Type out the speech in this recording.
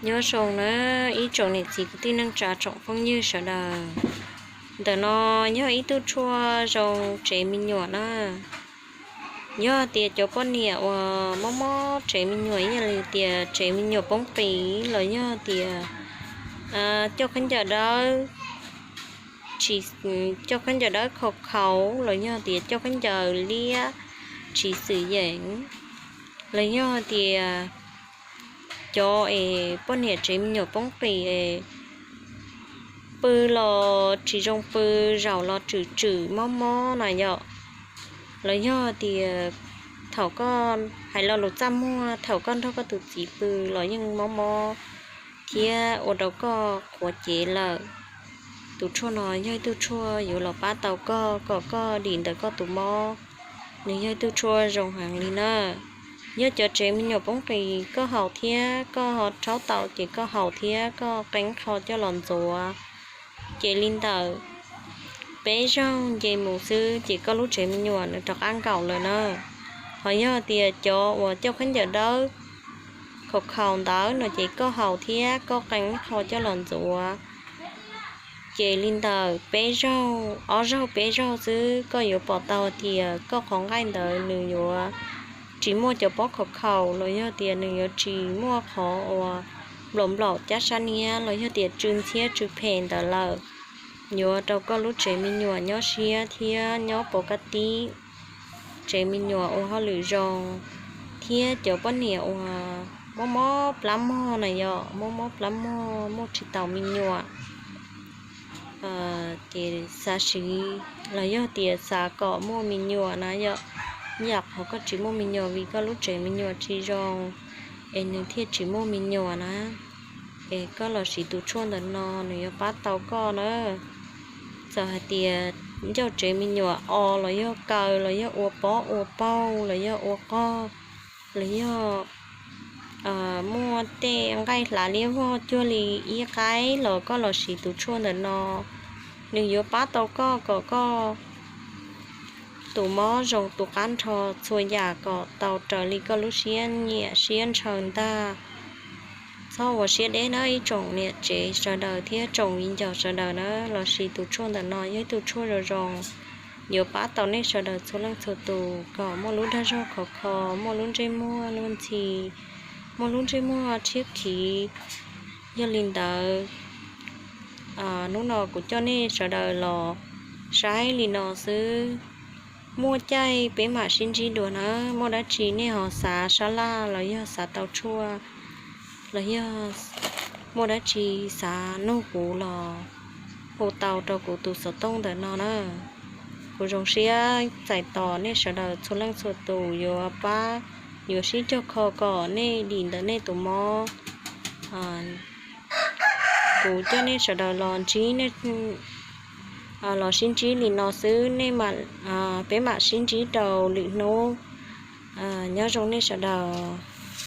Nyob zoo na ib tsoom niam txiv kwv tij neej tsa tsoom phooj ywg sawv daws. Ntawm no yog ib tug tshuaj zoo tsev me nyuam na. Yog tias cov poj niam uas mob mob tsev me nyuam, yog li tias tsev me nyuam poob qis los yog tias coj khaub ncaws dawb, coj khaub ncaws dawb khaus khaus los yog tias coj khaub ncaws liab tsis xwm yeem, los yog tias cov es poj niam tsev me nyuam poob qis es pw los tsis zoo pw, zaum los tswm tswm mob mob na yom. Los yog tias thaum koj hais lo lus txaj muag, thaum koj nrog koj tus txiv pw los yeej mob mob thiab ua rau koj qhuav cev lawm. Tus tshuaj no yog ib tug tshuaj yuav los pab tau koj kom koj dim ntawm koj tus mob. Nws yog ib tug tshuaj zoo heev li na. Yog cov tsev me nyuam poob qis koj haus thiab koj ho rhaub tau ces koj haus thiab koj qee qho coj los ntxuav, ces li ntawm peb zaug nce mus xwb ces koj lub tsev me nyuam nws rov qab nkaum lawm na. Ho yog tias cov uas coj khaub ncaws dawb khaus khaus ntawd no ces koj haus thiab koj qee qho coj los ntxuav, ces li ntawm peb zaug, ob zaug peb zaug xwb koj yuav pom tau tias koj qhov nqaij ntawd nws yuav tsis muaj cov pob khaus khaus los yog tias nws yuav tsis muaj qhov uas nplaum nplaum cab sab niab los yog tias tsw ntxhiab tsw phem ntawd lawm. Yuav rau koj lub tsev me nyuam nyob siab thiab nyob pov kab tib, tsev me nyuam ua hauj lwm zoo, thiab cov poj niam uas mob mob plab mog na yom, mob mob plab mog muaj tsis taus me nyuam, ces xav siv los yog tias xav kom muaj me nyuam na yom, yam qhov koj tsis muaj me nyuam vim koj lub tsev me nyuam tsis zoo es nws thiaj tsis muaj me nyuam na. Es koj los siv tus tshuaj ntawm no nws yuav pab tau koj na. Txawm hais tias ncauj tsev me nyuam o los yog kaw los yog ua pob ua paug los yog ua qog los yog muaj tej nqaij hlav liab vog cuag li ib qaib los koj los siv tus tshuaj ntawm no, nws yuav pab tau koj kom koj tus mob zoo tus qab nrho txhua yam kom tau raws li koj lub siab nyiam siab ntshaw ntag. Txhob ua siab deb na ib tsoom niam tsev sawv daws thiab tsoom viv ncaus sawv daws na, los sis tus tshuaj ntawm no yog ib tug tshuaj zoo zoo, yuav pab tau nej sawv daws txhua leej txhua tus kom muaj lub dag zog khov kho, muaj lub ntsej muag luag ntxhi, muaj lub ntsej muag tshiab khiv. Yog li ntawd, hnub no kuv coj nej sawv daws los saib li no xwb. Muaj caij peb mam sib ntsib dua na, muaj dab tsi nej ho xav sab laj los yog xav tau tshuaj los yog muaj dab tsi xav nug kuv los hu tau rau kuv tus xov tooj ntawm no na. Kuv zoo siab txais tos nej sawv daws txhua leej txhua tus yuav pab, yuav sib cog kho kom nej dim ntawm nej tus mob. Kuv coj nej sawv daws los ntsib, los sib ntsib li no xwb, peb mam sib ntsib rau lwm hnub. Nyob zoo nej sawv daws.